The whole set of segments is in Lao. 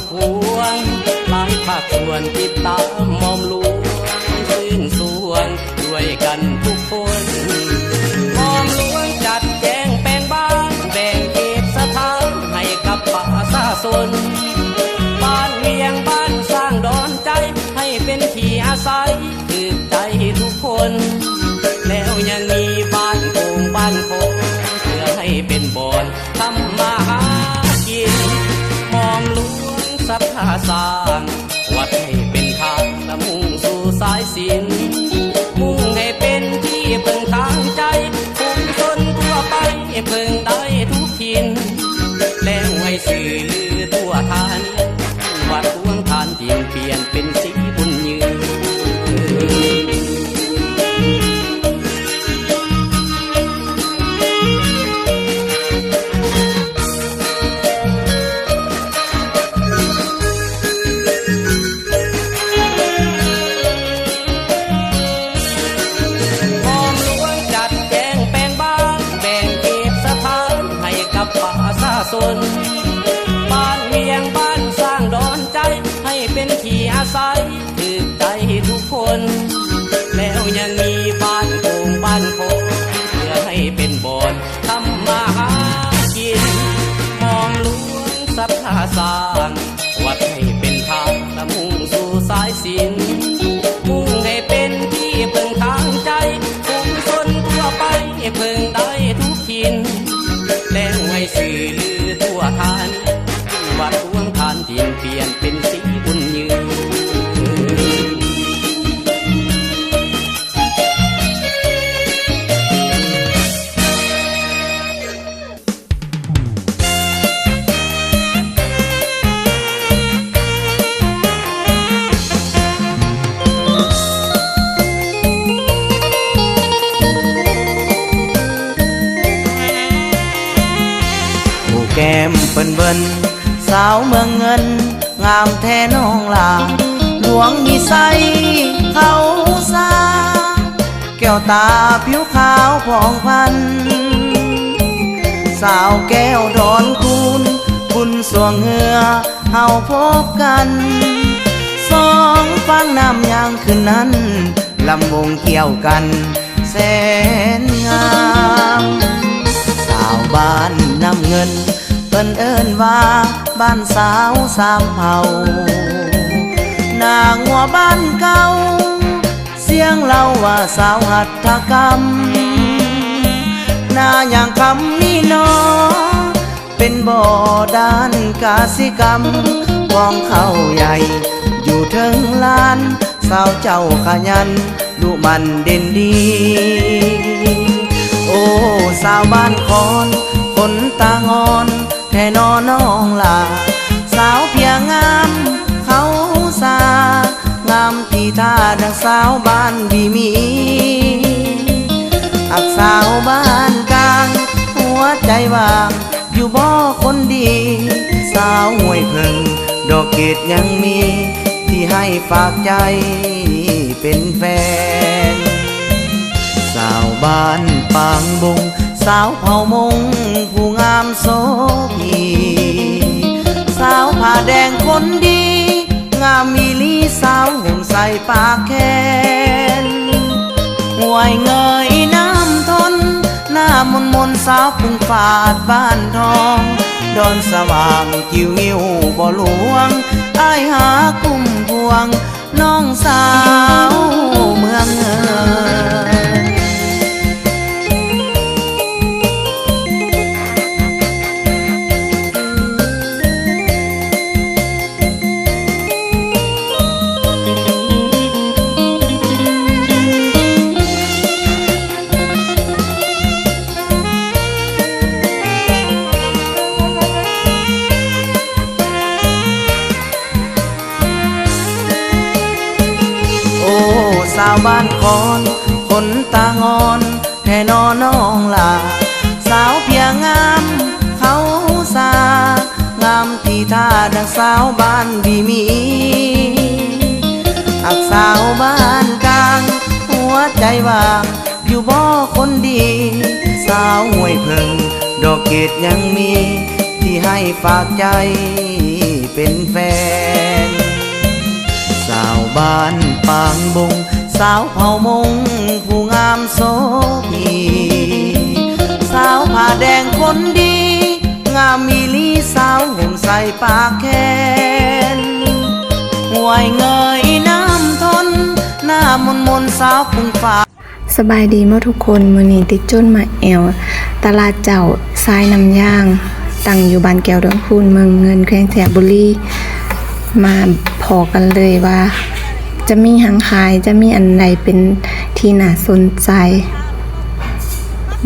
ພວງ ຫຼາຍພາກສ່ວນຕິດຕາມໝ່ອມຫຼວງ ຊື່ນຊວນດ້ວຍກັນທຸກຄົນ. ໝ່ອມຫຼວງຈັດແຈງແປງບ້ານ ແບ່ງເຂດສະຖານໃຫ້ກັບປະຊາຊົນ. ບ້ານວຽງ ບ້ານຊ້າງດອນໃຈ ໃຫ້ເປັນທີ່ອາໄສ ຖືກໃຈທຸກຄົນ. ແລ້ວຍັງມີບ້ານໂປ່ງບ້ານໂພງ ເພື່ອໃຫ້ເປັນບ່ອນ ທຳມາຫາກິນ. ໝ່ອມຫຼວງສັດທາສ້າງ ວັດໃຫ້ເປັນທາງ ນຳມຸ່ງສູ່ສາຍສິນ. ມຸ່ງໃຫ້ເປັນທີ່ເພິ່ງທາງໃຈ ຝູງຊົນທົ່ວໄປ ເພິ່ງໄດ້ທຸກຖິ່ນ. ແລ້ວໃຫ້ຊື່ລືທົ່ວທ່ານ ວັດຫຼວງທ່ານ ທີ່ປ່ຽນເປັນສີບຸນຍືນ. ໝ່ອມຫຼວງຈັດແຈງແປງບ້ານ ແບ່ງເຂດສະຖານໃຫ້ກັບປະຊາຊົນ. ບ້ານວຽງ ບ້ານຊ້າງດອນໃຈ ໃຫ້ເປັນທີ່ອາໄສ ຖືກໃຈທຸກຄົນ. ແລ້ວຍັງມີບ້ານໂປ່ງບ້ານໂພງ ເພື່ອໃຫ້ເປັນບ່ອນທຳມາຫາກິນ. ໝ່ອມຫຼວງສັດທາສ້າງ ວັດໃຫ້ເປັນທາງ ນຳມຸ່ງສູ່ສາຍສິນ. ມຸ່ງໃຫ້ເປັນທີ່ເພິ່ງທາງໃຈ ຝູງຊົນທົ່ວໄປ ເພິ່ງໄດ້ທຸກຖິ່ນ. ແລ້ວໃຫ້ຊື່ລືທົ່ວທ່ານ ວັດຫຼວງທ່ານ ທີ່ປ່ຽນເປັນສີບຸນຍືນ. ຜູ້ແກ້ມເພິ່ນເວີ້ນ ສາວເມືອງເງິນ ງາມແທ້ນ້ອງຫຼ້າ ດວງມີໄຊເຂົ້າສາ ແກ້ວຕາຜິວຂາວຜ່ອງພັນ ສາວແກ້ວດອນຄູນ ບຸນຊ່ວງເຮືອເຮົາພົບກັນ ສອງຝັ່ງນ້ຳຍ່າງຂຶ້ນນັ້ນ ລຳວົງກ່ຽວກັນແສນງາມ. ສາວບ້ານນ້ຳເງິນ ເພິ່ນເອີ້ນວ່າບ້ານສາວສາມເຜົ່າ ນາງົວບ້ານເກົ່າ ສຽງເລົ່າວ່າສາວຫັດຖະກຳ ນາຍາງຄຳນີ້ໜໍ ເປັນບໍ່ດ້ານກະສິກຳ ກອງເຂົ້າໃຫຍ່ຢູ່ເທິງລານ ສາວເຈົ້າຂະຫຍັນດຸໝັ່ນເດັ່ນດີ. ໂອ້ ສາວບ້ານຄອນ ຄົນຕາງອນ ແທ້ໜໍນ້ອງຫຼ້າ ສາວເພຍງາມເຂົ້າສາ ງາມທີ່ທ່າດັ່ງສາວບ້ານບີມີ ຮັກສາວບ້ານກາງ ຫົວໃຈວ່າງຢູ່ບໍ່ຄົນດີ ສາວຫ້ວຍເຜິ້ງ ດອກເກດຍັງມີ ທີ່ໃຫ້ຝາກໃຈເປັນແຟນ ສາວບ້ານປາງບົງ ສາວເຜົ່າມົ້ງຜູ້ງາມໂສພີ ສາວຜ້າແດງຄົນດີ ງາມອີ່ຫຼີ ສາວຫົ່ມໃສ່ປາກແຂນ ຫ້ວຍເງີຍນ້ຳທົນ ໜ້າມົນໆ ສາວປຸງຟາດບ້ານທອງ ດອນສະຫວ່າງ ກິວງິ້ວບໍ່ຫຼວງ ອ້າຍຫາກຸ້ມພວງ ນ້ອງສາວເມືອງເງິນ. ໂອ້ ສາວບ້ານຄອນ ຄົນຕາງອນ ແທ້ໜໍນ້ອງຫຼ້າ ສາວເພຍງາມເຂົ້າສາ ງາມທີ່ທ່າດັ່ງສາວບ້ານດີມີ ຮັກສາວບ້ານກາງ ຫົວໃຈວ່າງ ຢູ່ບໍ່ຄົນດີ ສາວຫ້ວຍເຜິ້ງ ດອກເກດຍັງມີ ທີ່ໃຫ້ຝາກໃຈເປັນແຟ ບ້ານປາງບົງ ສາວເຜົ່າມົ້ງຜູ້ງາມໂສພີ ສາວຜ້າແດງຄົນດີ ງາມອີ່ຫຼີ ສາວຫົ່ມໃສ່ປາກແຂນ ຫ້ວຍເງີຍນ້ຳທົນ ໜ້າມົນໆ ສາວປຸງຟ້າ. ສະບາຍດີໝົດທຸກຄົນ, ມື້ນີ້ຕິດຈົນມາແອວຕະຫຼາດເຈົ້າຊາຍນ້ຳຢາງ ຕັ້ງຢູ່ບ້ານແກ້ວດອນຄູນ ເມືອງເງິນ ແຂວງໄຊຍະບູລີ. ມາພໍ້ກັນເລີຍວ່າຈະມີຫຍັງຂາຍ, ຈະມີອັນໃດເປັນທີ່ໜ້າສົນໃຈ.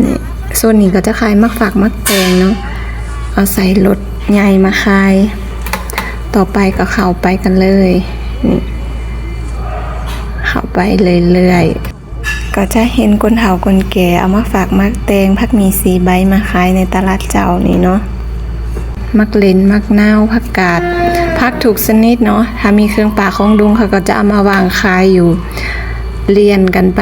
ນີ້ ໂຊນນີ້ກໍຈະຂາຍໝາກຟາກໝາກແຕງເນາະ, ເອົາໃສ່ລົດໃຫຍ່ມາຂາຍ. ຕໍ່ໄປກໍເຂົ້າໄປກັນເລີຍ. ນີ້ ເຂົ້າໄປເລື້ອຍໆ ກໍຈະເຫັນຄົນເຖົ້າຄົນແກ່ເອົາໝາກຟາກໝາກແຕງ ຜັກໝີ່ສີ່ໃບມາຂາຍໃນຕະຫຼາດເຈົ້ານີ້ເນາະ. ໝາກເລັ່ນ ໝາກນາວ ຜັກກາດ ຜັກທຸກຊະນິດເນາະ. ຖ້າມີເຄື່ອງປ່າຂອງດົງ ເຂົາກໍຈະເອົາມາວາງຂາຍຢູ່ ລຽນກັນໄປ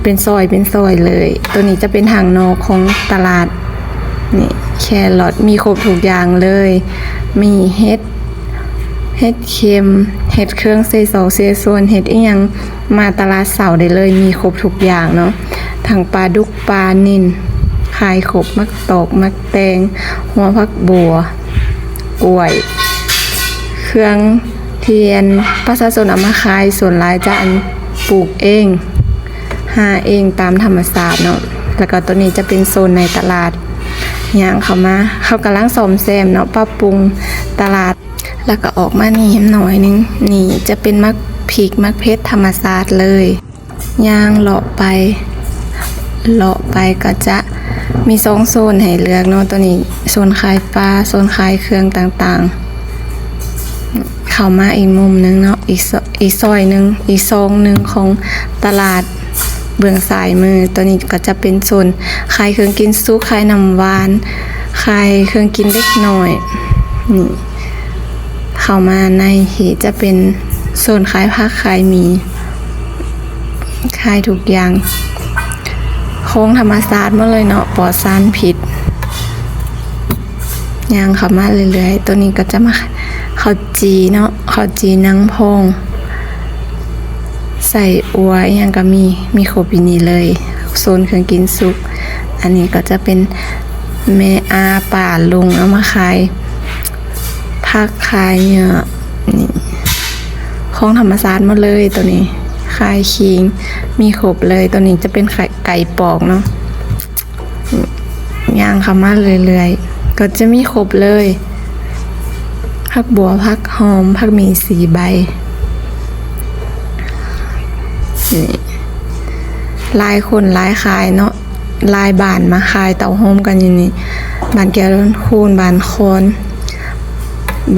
ເປັນຊອຍເປັນຊອຍເລີຍ. ໂຕນີ້ຈະເປັນທາງນອກຂອງຕະຫຼາດ. ນີ້ ແຄຣອດ ມີຄົບທຸກຢ່າງເລີຍ. ມີເຫັດ ເຫັດເຂັມ ເຫັດເຄື່ອງເສສອກເສສ່ວນ ເຫັດອີ່ຫຍັງ ມາຕະຫຼາດເຊົ້າໄດ້ເລີຍ, ມີຄົບທຸກຢ່າງເນາະ, ທັງປາດຸກ ປານິນ ຂາຍຄົບ, ໝາກຕອກ ໝາກແຕງ ຫົວຜັກບົວ ກ້ວຍ ເຄື່ອງທີ່ອັນປະຊາຊົນເອົາມາຂາຍ ສ່ວນຫຼາຍຈະອັນປູກເອງ ຫາເອງຕາມທຳມະຊາດເນາະ. ແລ້ວກໍໂຕນີ້ຈະເປັນໂຊນໃນຕະຫຼາດ, ຍ່າງເຂົ້າມາ ເຂົາກຳລັງສ້ອມແຊມເນາະ, ປັບປຸງຕະຫຼາດ. ແລ້ວກໍອອກມານີ້ໜ້ອຍໜຶ່ງ, ນີ້ຈະເປັນໝາກພິກ ໝາກເຜັດທຳມະຊາດເລີຍ. ຍ່າງເລາະໄປ ເລາະໄປກໍຈະມີສອງໂຊນໃຫ້ເລືອກເນາະ, ໂຕນີ້ໂຊນຂາຍປາ ໂຊນຂາຍເຄື່ອງຕ່າງໆ. ເຂົ້າມາອີກມຸມໜຶ່ງເນາະ, ອີກ ອີກຊອຍໜຶ່ງ ອີກຊ່ອງໜຶ່ງຂອງຕະຫຼາດ ເບື້ອງຊ້າຍມື. ໂຕນີ້ກໍຈະເປັນໂຊນຂາຍເຄື່ອງກິນສຸກ ຂາຍນ້ຳຫວານ ຂາຍເຄື່ອງກິນເດັກນ້ອຍ. ນີ້ ເຂົ້າມາໃນທີ່ຈະເປັນໂຊນຂາຍຜັກ ຂາຍໝີ່ ຂາຍທຸກຢ່າງ ຂອງທຳມະຊາດໝົດເລີຍເນາະ, ປອດສານພິດ. ຍ່າງເຂົ້າມາເລື້ອຍໆ ໂຕນີ້ກໍຈະມາເຂົ້າຈີ່ເນາະ, ເຂົ້າຈີ່ໜັງພອງ ໄສ້ອົ່ວ ອີ່ຫຍັງກໍມີ, ມີຄົບຢູ່ນີ້ເລີຍ ໂຊນເຄື່ອງກິນສຸກ. ອັນນີ້ກໍຈະເປັນແມ່ອາປ້າລຸງເອົາມາຂາຍຜັກ ຂາຍຫຍ້າ. ນີ້ ຂອງທຳມະຊາດໝົດເລີຍໂຕນີ້, ຂາຍຂີງ ມີຄົບເລີຍ. ໂຕນີ້ຈະເປັນໄກ່ ໄກ່ປອກເນາະ. ຍ່າງເຂົ້າມາເລື້ອຍໆ ກໍຈະມີຄົບເລີຍ, ຜັກບົວ ຜັກຫອມ ຜັກໝີ່ສີ່ໃບ. ນີ້ ຫຼາຍຄົນຫຼາຍຂາຍເນາະ, ຫຼາຍບ້ານມາຂາຍເຕົ້າໂຮມກັນຢູ່ນີ້, ບ້ານແກ້ວດອນຄູນ ບ້ານຄອນ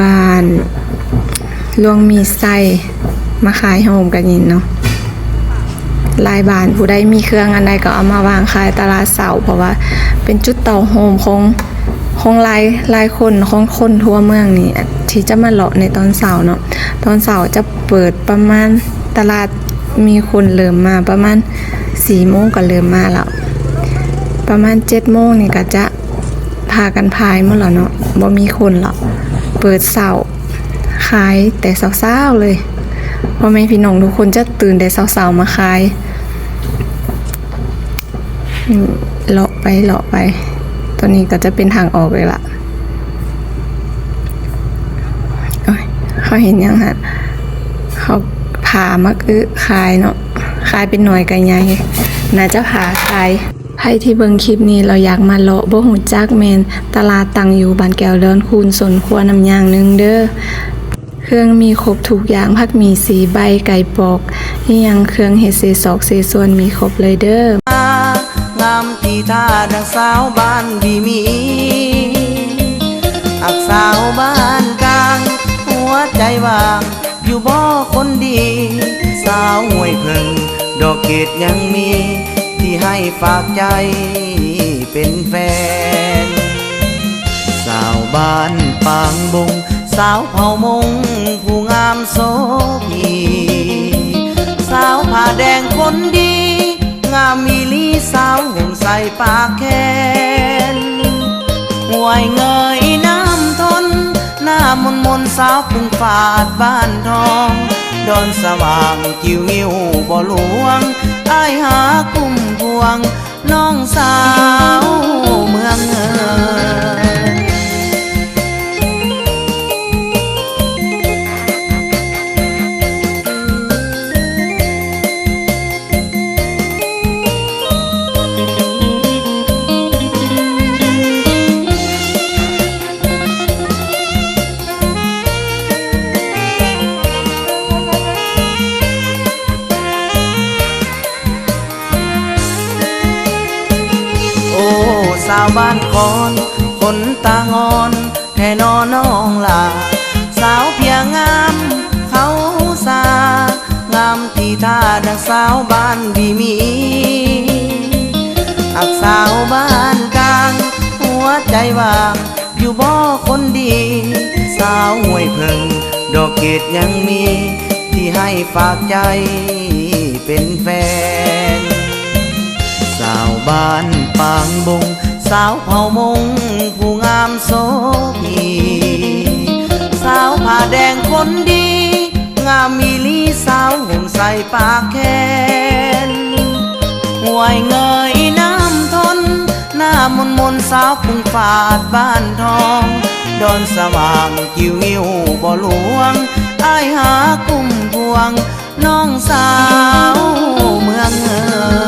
ບ້ານຫຼວງມີໄຊ ມາຂາຍໂຮມກັນນີ້ເນາະ. ຫຼາຍບ້ານ ຜູ້ໃດມີເຄື່ອງອັນໃດກໍເອົາມາວາງຂາຍຕະຫຼາດເຊົ້າ, ເພາະວ່າເປັນຈຸດເຕົ້າໂຮມຂອງ ຂອງຫຼາຍ ຫຼາຍຄົນ ຂອງຄົນທົ່ວເມືອງນີ້ ທີ່ຈະມາເລາະໃນຕອນເຊົ້າເນາະ. ຕອນເຊົ້າຈະເປີດປະມານ ຕະຫຼາດມີຄົນເລີ່ມມາປະມານສີ່ໂມງກໍເລີ່ມມາແລ້ວ, ປະມານເຈັດໂມງນີ້ກໍຈະ ພາກັນພາຍໝົດແລ້ວເນາະ, ບໍ່ມີຄົນແລ້ວ. ເປີດເຊົ້າ ຂາຍແຕ່ເຊົ້າໆເລີຍ, ພໍ່ແມ່ພີ່ນ້ອງທຸກຄົນຈະຕື່ນແຕ່ເຊົ້າໆມາຂາຍ. ນີ້ ເລາະໄປເລາະໄປ, ໂຕນີ້ກໍຈະເປັນທາງອອກເລີຍລະ. ໂອ້ຍ ເຂົາເຮັດຫຍັງຫັ້ນ? ເຂົາຜ່າໝາກອຶຂາຍເນາະ, ຂາຍເປັນໜ່ວຍກໍໃຫຍ່, ໜ້າຈະຜ່າຂາຍ. ໃຜທີ່ເບິ່ງຄລິບນີ້ແລ້ວຢາກມາເລາະ ບໍ່ຮູ້ຈັກ, ແມ່ນຕະຫຼາດຕັ້ງຢູ່ບ້ານແກ້ວດອນຄູນ ໂຊນຂົວນ້ຳຍາງໜຶ່ງເດີ. ເຄື່ອງມີຄົບທຸກຢ່າງ, ຜັກໝີ່ສີ່ໃບ, ໄກ່ປອກ ອີ່ຫຍັງ ເຄື່ອງເຮັດເສສອກເສສ່ວນ ມີຄົບເລີຍເດີ. ງາມທີ່ທ່າ ດັ່ງສາວບ້ານດີມີ, ຮັກສາວບ້ານກາງ ຫົວໃຈວ່າງ ຢູ່ບໍ່ຄົນດີ ສາວຫ້ວຍເຜິ້ງ ດອກເກດຍັງມີ ທີ່ໃຫ້ຝາກໃຈເປັນແຟນ. ສາວບ້ານປາງບົງ ສາວເຜົ່າມົ້ງຜູ້ງາມໂສພີ, ສາວຜ້າແດງຄົນດີ ງາມອີ່ຫຼີ ສາວຫົ່ມໃສ່ປາກແຂນ. ຫ້ວຍເງີຍນ້ຳທົນ ໜ້າມົນໆ ສາວປຸງຟາດບ້ານທອງ, ດອນສະຫວ່າງ ກິວງິ້ວບໍ່ຫຼວງ ອ້າຍຫາກຸ້ມພວງ ນ້ອງສາວເມືອງເອີຍ. ໂອ້ ສາວບ້ານຄອນ ຄົນຕາງອນ ແທ້ໜໍນ້ອງຫຼ້າ ສາວເພຍງາມເຂົ້າສາ ງາມທີ່ທ່າດັ່ງສາວບ້ານທີ່ມີ ຮັກສາວບ້ານກາງ ຫົວໃຈວ່າງ ຢູ່ບໍ່ຄົນດີ ສາວຫ້ວຍເຜິ້ງ ດອກເກດຍັງມີ ທີ່ໃຫ້ຝາກໃຈເປັນແຟນ ສາວບ້ານປາງບົງ ສາວເຜົ່າມົ້ງຜູ້ງາມໂສພີ ສາວຜ້າແດງຄົນດີ ງາມອີ່ຫຼີ ສາວຫົ່ມໃສ່ປາກແຂນ ຫ້ວຍເງີຍນ້ຳທົນ ໜ້າມົນໆ ສາວກຸງຟາດບ້ານທອງ ດອນສະຫວ່າງ ກິວງິ້ວບໍ່ຫຼວງ ອ້າຍຫາກຸ້ມພວງ ນ້ອງສາວເມືອງເອີຍ.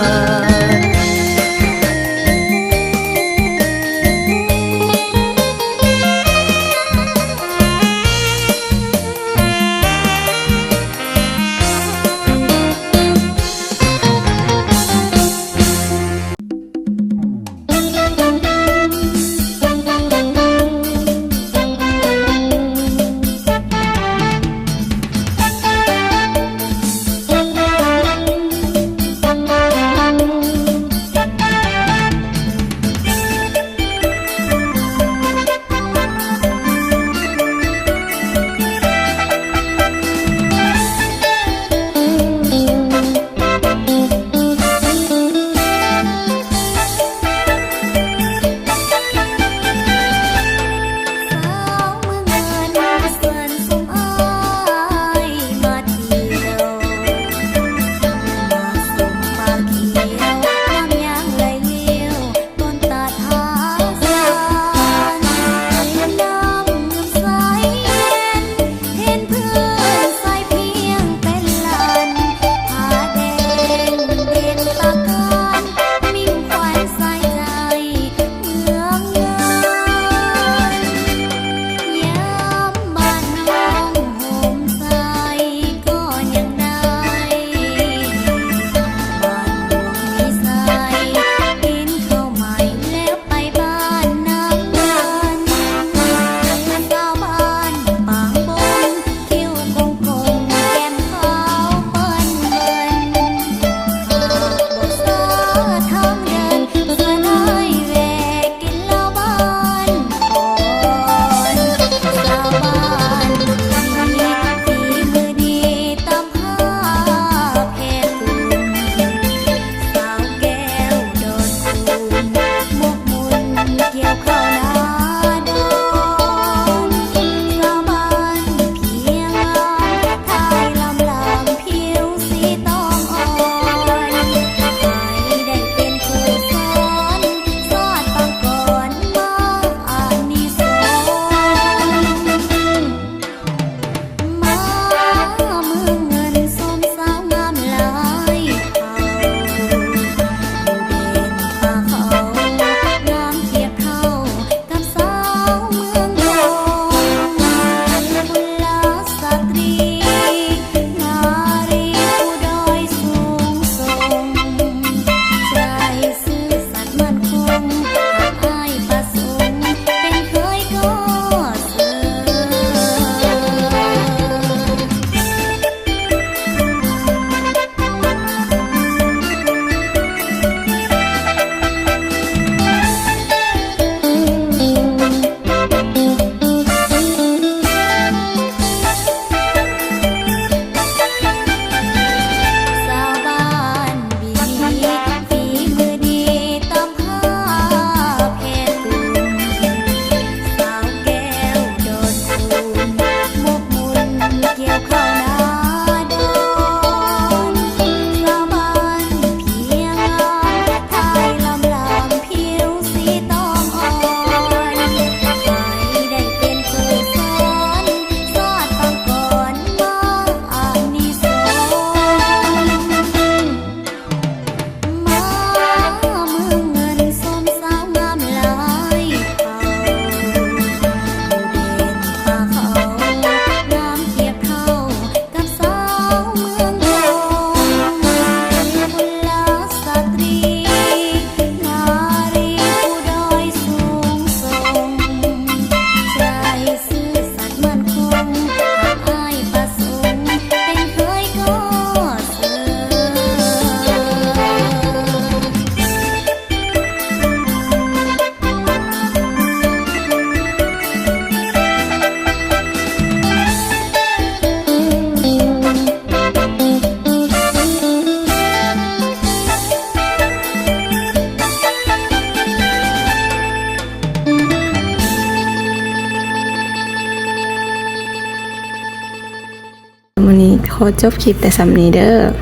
ຂໍຈົບຄລິບແຕ່ສ່ຳນີ້ເດີ້.